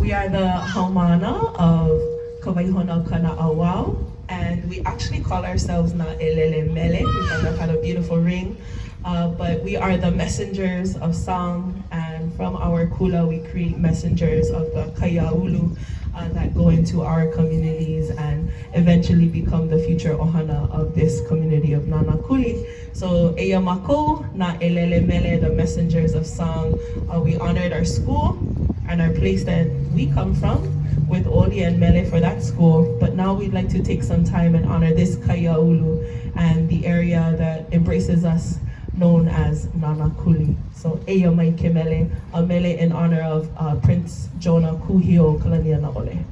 We are the haumāna of Ka Waihona Ka Naʻauao, and we actually call ourselves Na Elele Mele. We thought that had a beautiful ring. Uh, but we are the messengers of song, and from our kula, we create messengers of the kaiaulu uh, that go into our communities and eventually become the future ohana of this community of Nanakuli. So, eia makou, na elele mele, the messengers of song. Uh, we honored our school and our place that we come from with Oli and Mele for that school. But now we'd like to take some time and honor this kaiaulu and the area that embraces us known as Nanakuli. So, eia mai ke mele, a mele in honor of uh, Prince Jonah Kuhio Kalanianaole.